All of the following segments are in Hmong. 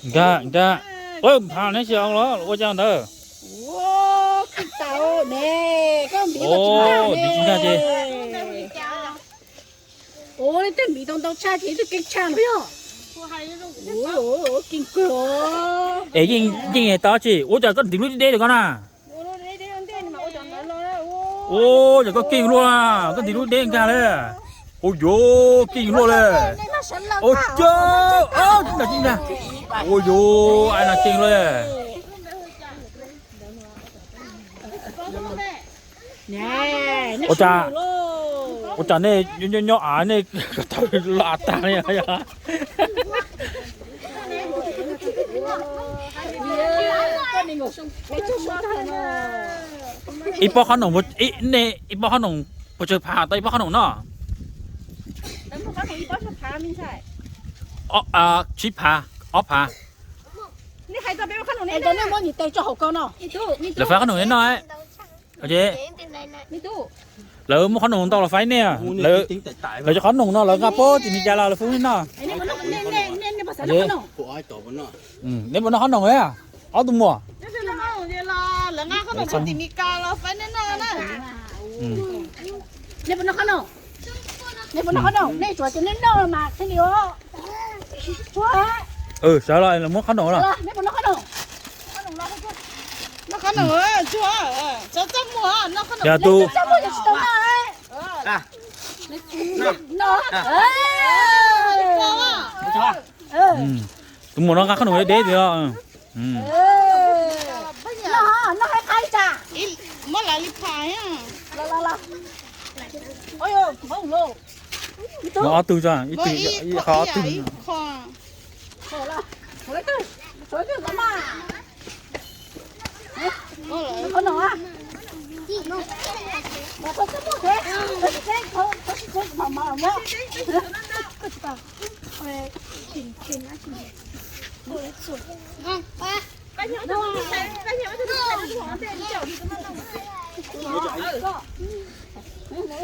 Nkag nkag. Phav neb tsis los ua cas ntawd. Ntiv tsis nkag ces. Ua li tej ntiv tau ntau tshaj ces ib tug keej tshaj no yog. Keej kawg. Es yeej yeej tau tsis ua cas koj ntiv lub deb deb rau koj na. Ua cas koj keej luaj, koj ntiv lub deb nkag li. Ua yuav keej luaj li. Ua cas, ua yuav ai no keej luaj li. Ua cas, ua cas nej nyob nyob av nej ko taw los av tag li. Ib pob qhob noom, nej ib pob qhob noom puas tsawg phav tau ib pob qhob noom no? Tsib phav, ob phav. Lawv faib qhob noom li no. Lawv muab qhob noom ntau los faib nej. Lawv cov qhob noom no lawv nqa puag tim Meskas los lawv faib nej no. Neb puas noj qhob noom? Ob tug muam. Sawv los muab qhob noom los. Yog tus, tus muam no nqa qhob noom deb deb tiag. Muab ob tug tso, ib tug ib qho ob tug.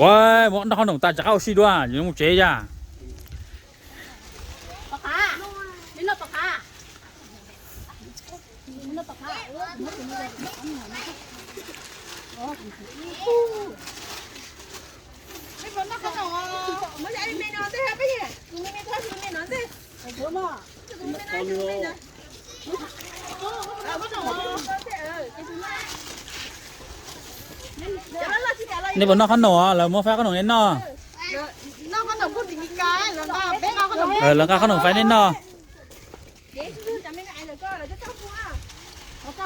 Ua, muab noj qhob noom tas rov qab ua si dua, yuav mus tsev yas. Nej puas noj qhob noom? Lawv muab faib qhob noom nej noj. Lawv nqa qhob noom faib nej noj.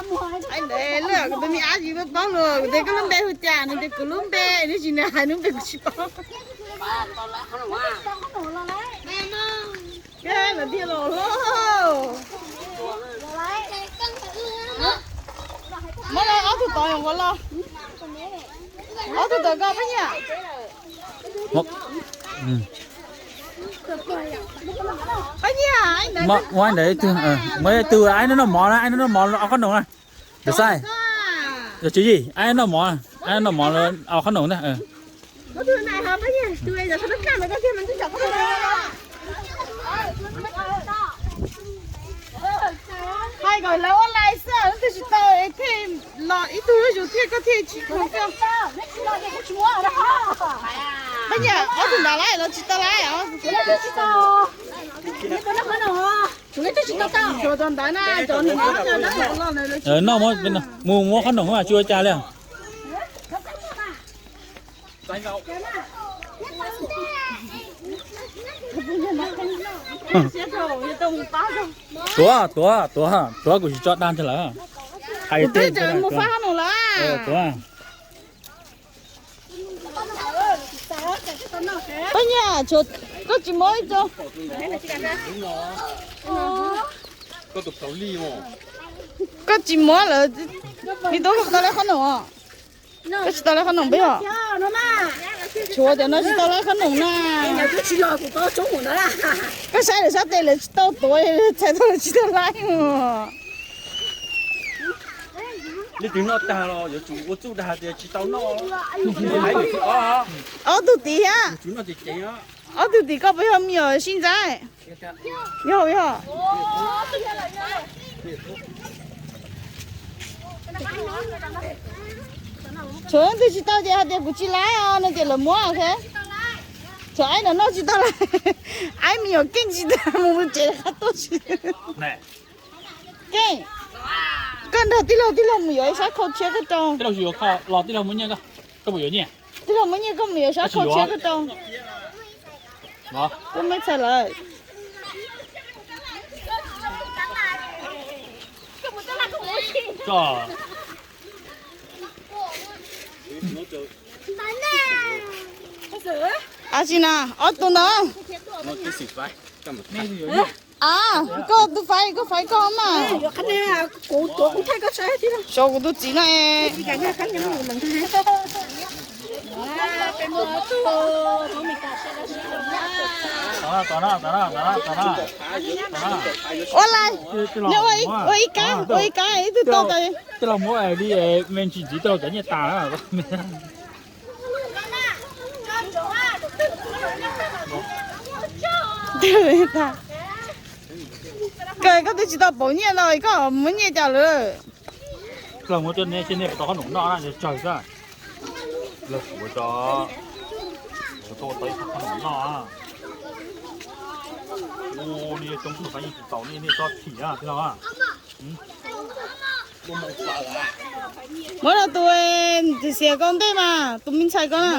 Kuv tus me ab tsis paub los kuv tias koj lub npe hu cas, nws tias kuv lub npe, nws tsis nws hais lub npe kuv tsis paub. Lawv tiag los loj. Muab ob tug tod ua los. Ob tug tod koj pab nyiam. Pab nyiam, muab ntawd ib tug, muab ib tug, aib noj mov na, aib noj mov, ob qhob noom na. Tus xaib, yog tswv yim, aib noj mov, aib noj mov, ob qhob noom na. Hais kom lawv ua lais xwb, twb tsis tau thiaj los ib tug zuj zus thiaj koj thiaj tsis kho xwb. Pab nyiam, ob tug ntawd lawm los tsis tau lawm. Noj, mus muab qhob noom mas tsis ua cas li. Tuav, tuav, tuav, tuav, kuv tsis tso dag ntag lawm. Hais tias mus faib qhob noom lawm. Tuav. Pab nyiam, koj tsis muab ib co, koj tsis muab lawm, me tub, koj tsis tau lawv qhob noom os. Koj tsis tau lawv qhob noom peb os. Tshuav cov no tsis tau lawv qhob noom na. Koj saib lawv sab tes lawv tsis tau tuav, txhais tau lawv tsis tau lawv. Leej twg noj tag los yuav tsum ua txuj dag tias tsis tau noj. Ob tug tid thiab. Ob tug tim koj puas yog me nyuam sib ntxaib? Yog yog. Tshuav leej twg tsis tau ces hais tias kuv tsis laib os no ces lawv muab. Tshuav Aib no noj tsis tau lawm. Aib me nyuam keej tsis tau mus tsev qab tuaj tsis. Keej, koj nrog tij laug, tij laug mus yuav ib sab khau tshiab koj rau. Tij laug muab nyiaj, koj mus yuav nyiaj. Tij laug muab nyiaj, koj mus yuav sab khau tshiab koj rau. Koj muab txhais lawm. Ab tsi na, ob tug ntawd. A, koj tus faiv, koj faiv koj mas. Xyov kuv tus txiv no. Ua li, ua ib kab, ua ib kab ib tug tau tas. Tej los muab li me ntsis ntxiv rau cov nyiaj tas. Koj twb tsis tau pauv nyiaj no koj muab nyiaj cas lawm. Los muab cov nej, nej puas tau qhob noom noj na, tsawg xwb. Los kuv tau, kuv tau tau ib qhob noom noj. Ua li coob tus faiv yeej tsis tau nej, nej txhob thim na tij laug. Muab rau tus xiav xiav koj ntej mas, tus me ntxhais koj na.